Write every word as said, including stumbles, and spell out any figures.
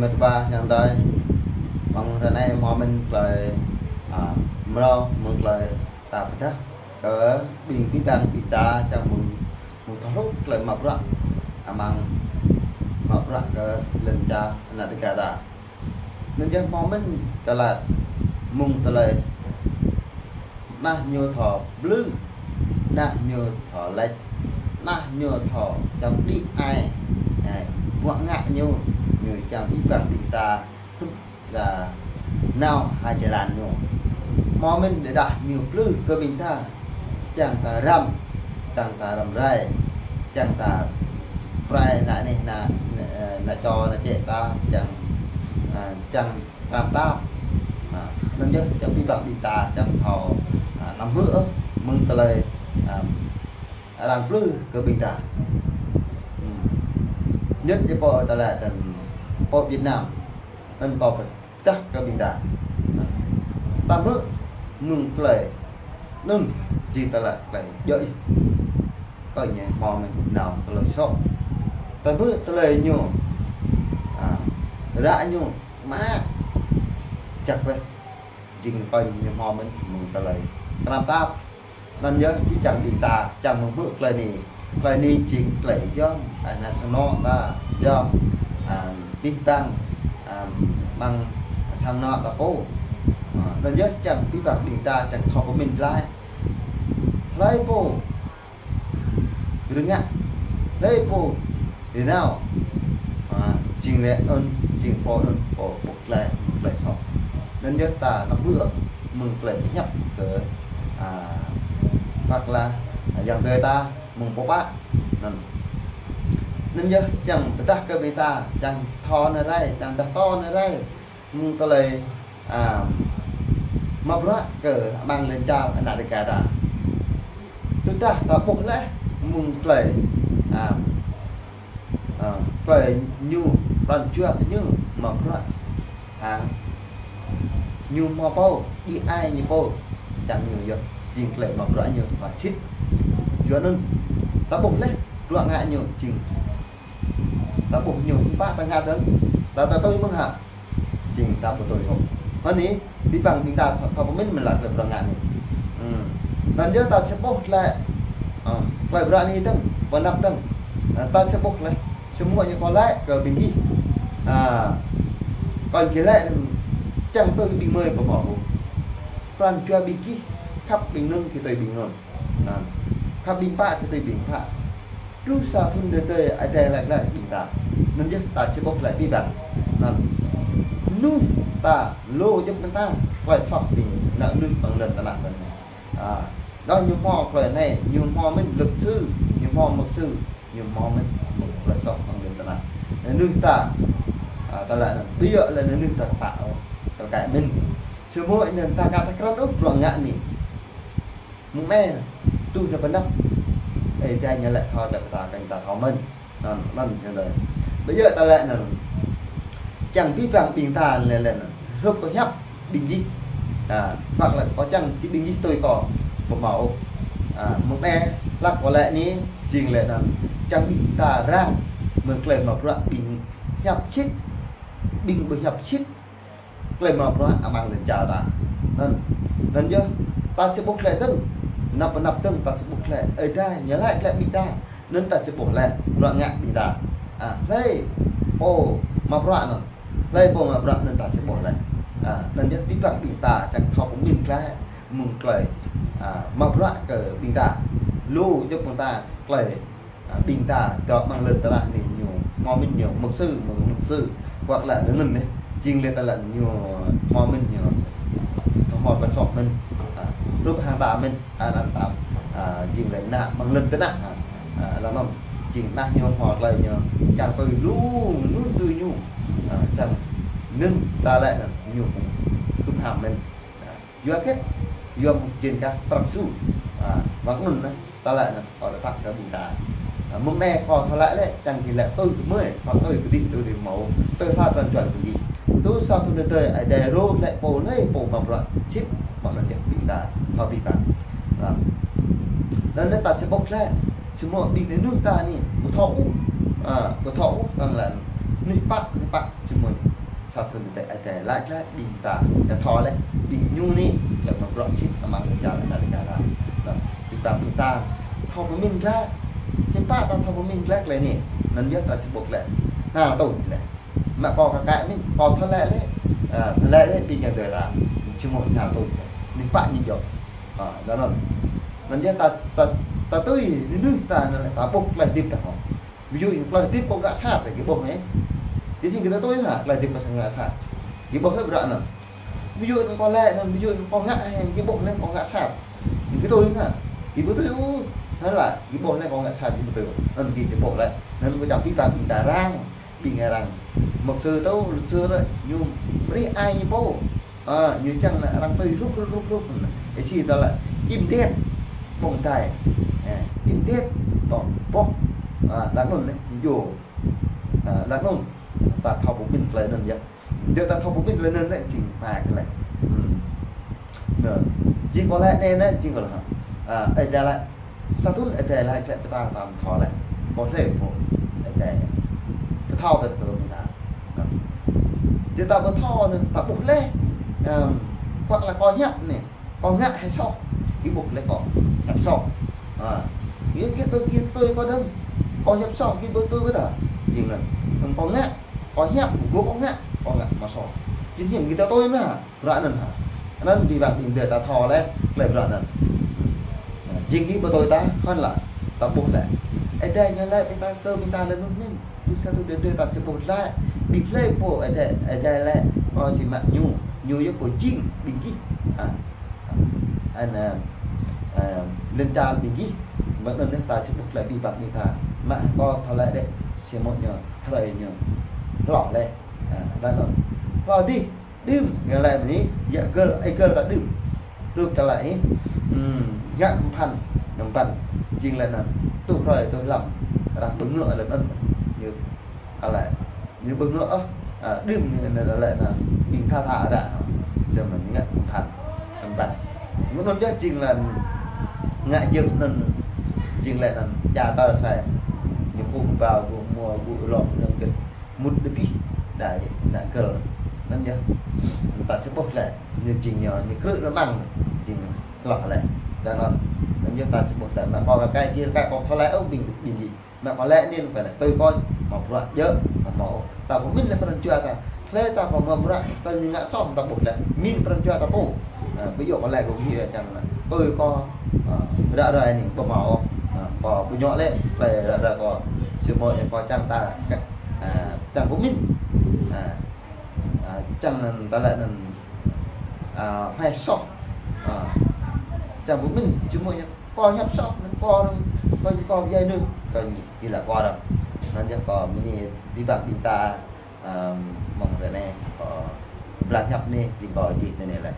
Mĕt wa yang dai, mơ̆ng ră anai hmâo mơ̆n tơlơi, a, mrâo mơ̆ng tơlơi ta pơdah kơ ƀing abih bang ƀing ta čang mơ̆ng mơ̆ng thâo hluh tơlơi mă bruă, amăng mă bruă kơ lŏn čar ană Dêga ta. Anŭn yơh hmâo mơ̆n tơlơi mơ̆ng tơlơi anah ñu thâo blư̆, anah ñu thâo laĭ, anah ñu thâo čang đĭ ai, ai, bruă ngă ñu, ñu čang abih bang ƀing ta, ta nao ha jơlan ñu. Hmâo mơ̆n tơdah ñu blư̆ kơ ƀing ta, čang ta răm, čang ta răm rai, čang ta pơrai ană anih, ană, ană, ơ, ană čô, ană čĕ ta, čang, ơ, čang răm tap. Ha, anŭn yơh čang abih bang ƀing ta čang thâo, ha, anăm hmư̆ ôh mơ̆ng tơlơi, ha, arăng blư̆ kơ ƀing ta. Hmm. Nhất yơh pô tơlơi tơ̆n pô Việt Nam, anŭn pô pơdah kơ ƀing ta. Ha. Ta hmư̆ mơ̆ng tơlơi anŭn jing tơlơi tơlơi djơ̆. Kơ ñu hmâo mơ̆n nao tơlơi soh. Ta hmư̆ tơlơi ñu, a, ră ñu mă. Čăk bĕ. Jing kơ ñu hmâo mơ̆n mơ̆ng tơlơi kơnam tap. Anŭn yơh či čang ƀing ta čang mơ̆ng hmư̆ tơlơi anai. Tơlơi anai jing tơlơi yom, a, ană sang anŏ ta, yom, a, abih bang, a, amăng sang anŏ ta pô. A, anŭn yơh čang abih bang ƀing ta čang thâo pơmĭn glaĭ. Hlơi pô rơngiă, hlơi pô rơnao, a, jing lĕ anŭn, jing pô anŭn, pô, pô tơlơi, tơlơi soh. Anŭn yơh ta anăm hmư̆ mơ̆ng tơlơi pơhiăp kơ, a, hoặc là, a, yang dơi ta mơ̆ng pô pă. Anŭn. Anŭn yơh čang pơdah kơ ƀing ta, čang thâo anai rai, čang dah thâo anai rai. Mơ̆ng tơlơi, a, mă bruă kơ amăng lŏn čar ană Dêga ta. Tơdah ta ƀuh laih mơ̆ng tơlơi, a, a, tơlơi ñu pran jua kơ ñu mă bruă. A, ñu hmâo pô, đĭ ai ñu pô, čang ñu yơh, jing tơlơi mă bruă ñu ta sĭt. Yua anŭn, ta ƀuh laih, bruă ngă ñu jing ta ƀuh ñu, pă ta ngă dơ̆ng, ta, ta tui mơ̆ng hă? Jing ta ƀu tui ôh. Hơnĭ, abih bang ƀing ta thâo, thâo pơmĭn mơ̆n lĕ tơlơi bruă ngă anai. Hmm. Anŭn yơh ta či ƀuh tơlơi, ơ, tơlơi bruă anai dơ̆ng, pơanăp dơ̆ng. Ơ, ta či ƀuh laih, samơ̆ ñu kâo laĭ kơ ƀing gih. A, kâo gih laĭ, čang tui ƀing gơmơi pơmâo. Pran jua ƀing gih, khăp ƀing anŭn, gih tui ƀing anŭn. Anŭn. Khăp ƀing pă, gih tui ƀing pă. Truh sa thŭn tơdơi, Ơi Adai laĭ glaĭ ƀing ta. Anŭn yơh ta či ƀuh glaĭ abih bang. Anŭn. Mơnuih ta, lu djŏp mơta, tơlơi soh ƀing ană mơnuih amăng lŏn tơnah anai. A, đah ñu hmâo tơlơi anai, ñu hmâo mơ̆n luật sư, ñu hmâo mục sư, ñu hmâo mơ̆n, mơ̆n tơlơi soh amăng lŏn tơnah. Mơnuih ta, a, tơlơi anŭn, ƀu djơ̆ lĕ mơnuih ta kơpă ôh, tơlơi kơ mơ̆n. Samơ̆ anŭn ta ka ta krăn ôh bruă ngă anai. Mơ̆ng anai, tuh ñu pơanăp. Ơi Adai ñu laĭ thâo, laĭ pơtă kơ ta thâo mơ̆n. Anŭn, anŭn, ñu laĭ. Ƀu djơ̆ ta laĭ anŭn. Čang abih bang ƀing ta laĭ, laĭ anŭn. Hrup kâo hiăp ƀing gih. A, hoặc là kâo čang či ƀing gih tui kâo pơmâo. A, mơ̆ng anai, hlak kâo laĭ anai, jing laĭ anŭn. Čang ƀing ta răng, mơ̆ng tơlơi mă bruă ƀing hiăp sĭt, ƀing ƀu hiăp sĭt. Tơlơi mă bruă amăng lŏn čar ta. Anŭn, anŭn yơh, ta či ƀuh glaĭ dơ̆ng. Anăp anăp dơ̆ng ta či ƀuh glaĭ. Ơi Adai ñu laĭ glaĭ ƀing ta. Anŭn ta či ƀuh laih bruă ngă ƀing ta. A, hlơi pô mă bruă anŭn. Hlơi pô mă bruă anŭn ta či ƀuh laih. A, anŭn yơh abih bang ƀing ta čang thâo pơmĭn glaĭ mơ̆ng tơlơi, a, mă bruă kơ ƀing ta. Lu djŏp ƀing ta tơlơi A, ƀing ta, dŏ amăng lŏn tơnah anai ñu, hmâo mơ̆n ñu, mục sư, mục, mục sư, hoặc là anŭn anŭn anai, jing lĕ tơlơi ñu, hmâo mơ̆n ñu, hmâo tơlơi soh mơ̆n, a, hrup hăng ta mơ̆n, a, anŭn ta, a, jing lĕ ană amăng lŏn tơnah, a, a, lăm anŭn, jing ană ñu hmâo tơlơi ñu, čang tui lu, lu tui ñu, a, čang anŭn ta lĕ anŭn ñu, kŭm hăng mơ̆n, a, yua hơget, yua mơ̆ng jên kah prăk su. A, mơ̆ng anŭn anai, tơlơi anŭn, ơ, tơpă kơ ƀing ta. A, mơ̆ng anai, kâo tơlơi lĕ, čang gih lĕ tui kơ mơi, kâo tui kơ dih, tui kơ mâo, tui hla pran jua kơ dih. Truh sa thŭn tơdơi, Ơi Adai rô lĕ pô lĕ, pô mă bruă sĭt, mă lŏn jeh ƀing ta, thâo ƀing ta. A. Anŭn lĕ ta či ƀuh lĕ, samơ̆ ƀing mơnuih ta anai, ƀu thâo ôh, a, ƀu thâo ôh, tăng lĕ, mơnuih pă, mơnuih pă, samơ̆ anai. Sa thŭn tơ Ơi Adai laĭ glaĭ ƀing ta, ta thâo laih, ƀing ñu anai, laĭ mă bruă sĭt amăng lŏn čar Amerika anai. Anŭn, ƀing ta, ƀing ta thâo pơmĭn glaĭ, hiư̆m pă ta thâo pơmĭn glaĭ tơlơi anai, anŭn yơh ta či ƀuh glaĭ. Hơnăl tui laih. Mă kâo kơ kăi mĭn, kâo thâo laĭ laih, ơ, thâo laĭ laih ƀing ta dơi ra, či mơ̆ hơnăl tui. Anai pă ñu djơ̆. Ơ, anŭn. Anŭn yơh ta, ta, ta tui, anai anai ta, anŭn lĕ ta ƀuh tơlơi hơdip ta hŏ. Ví dụ ñu tơlơi hơdip kâo ngă sat, gih ƀuh anai. Tơdah gih ta tui hă, tơlơi hơdip kâo sat ngă sat. Gih ƀuh hă bruă anŭn. Ví dụ ñu kâo laĭ anŭn, ví dụ ñu kâo ngă hă, gih ƀuh anai kâo ngă sat. Gih tui hă. Gih ƀu tui ôh. Hơnăl, gih ƀuh anai kâo ngă sat, gih ƀu tui. Anŭn gih či ƀuh laih. Anŭn kâo čang pơhiăp ƀing ta arăng. Ƀing arăng. Mục sư tơ, luật sư tơ, ñu brơi ai ñu pô. Ơ, ñu čang anŭn arăng tui hrup, hrup, hrup, hrup. Ơ, sĭt ta laĭ, im dep, ƀong tai. Ơ, im dep, ƀong, ƀong. Ơ, laĭ anŭn anai, ñu. Ơ, laĭ anŭn, ta thâo pơmĭn tơlơi anŭn yơh. Yua ta thâo pơmĭn tơlơi anŭn anai, jing pă tơlơi. Hmm. Anŭn. Jing kâo laĭ anai anai, jing kâo laĭ. Ơ, Ơi Adai laĭ, sa thŭn Ơi Adai laĭ glaĭ pơtă tam thâo laih. Kâo hlơi pô Ơi Adai pơthâo pơtô ƀing ta. Yua ta pơthâo anŭn, ta ƀuh laih. Ơ, hoặc là kâo hiăp anai. Kâo ngă hă soh, gih ƀuh laih kâo hiăp soh. Ơ. Yua kơ kâo gih tui kâo dơ̆ng. Kâo hiăp soh, gih ƀu tui kâo tah. Jing anŭn. Anŭn kâo ngă, kâo hiăp, gơ̆ kâo ngă, kâo ngă mă soh. Jing hiư̆m gih ta tui mơ̆n hă, bruă anŭn hă. Anŭn ƀing ƀing dơi ta thâo laih, tơlơi bruă anŭn. Ơ, jing gih ƀu tui ta, hơnăl, ta ƀuh laih. Ơi Adai ñu laĭ ƀing ta, kơ ƀing ta laih anŭn mĭn. Tui sa tui dơi dơi ta či ƀuh laih. Ƀing hlơi pô Ơi Adai, Ơi Adai laĭ, ơ, či mă ñu, ñu yơh pô jing ƀing gih. Ơ. Ơ, anŭn, ơ, ơ, lŏn čar ƀing gih. Mơ̆ng anŭn anai ta či ƀuh laih ƀing ƀing ta. Mă kâo thâo laĭ đĕ, či mơ̆ ñu, hrơi ñu hloh laih. Ơ, laĭ anŭn. Hloh dih, đưm, ñu laĭ anai, yua gơ̆l, ơi gơ̆l ta đưm. Hrup ta laĭ, hmm, ngă kơmphan, kơmphan. Jing laĭ anŭn, tuh hrơi, tuh lăm, arăng bơngơ̆ laĭ anŭn. Ñu, ta laĭ, ñu bơngơ̆, ơ, đưm ñu anŭn laĭ anŭn, ƀing tha tha ră. Samơ̆ ngă kơmphan, kơmphan. Anŭn yơh jing laĭ, ngă jơ̆ng anŭn, jing laĭ anŭn, ja tơ hrơi. Ñu kơkuh kơbao, kơkuh mua, kơkuh lŏm, anŭn kơ mŭt dơbih, đa ană gơ̆l. Anŭn yơh, ta či ƀuh laih, ñu jing ñu, ñu krư̆ lơmăng, jing hloh laih. Anŭn, anŭn yơh ta či ƀuh laih, mă kâo kơ kăi gih, kâo thâo laĭ ôh ƀing, ƀing gih. Mă kâo laĭ anai, kâo laĭ tui kâo, mă bruă djơ̆, mă mâo. Ta pơmĭn laih pran jua ta. Hlơi ta pơmĭn bruă, ta ñu ngă soh ta ƀuh laih. Mĭn pran jua ta pô. Ơ, ƀu djơ̆ kâo laĭ kơ gih yơh čang anŭn. Tui kâo, ơ, ră ruai anai, ƀu mâo. Ơ, kâo ƀu ñu laĭ, laĭ ră ruai kâo. Či mơ̆ yơh kâo čang ta, ơ, čang pơmĭn. Ơ, ơ, čang anŭn ta laĭ anŭn, ơ, hmâo soh. Ơ, čang pơmĭn, či mơ̆ yơh. Kâo hiăp soh, anŭn kâo anŭn, kâo, kâo djai anŭn, kâo ñu, gih laĭ kâo anŭn. Anŭn yơh kâo mơ̆ng anai, ƀing ƀing ta, ơ, mơ̆ng ră anai, kâo blang hiăp anai, jing kâo čih tui anai laih.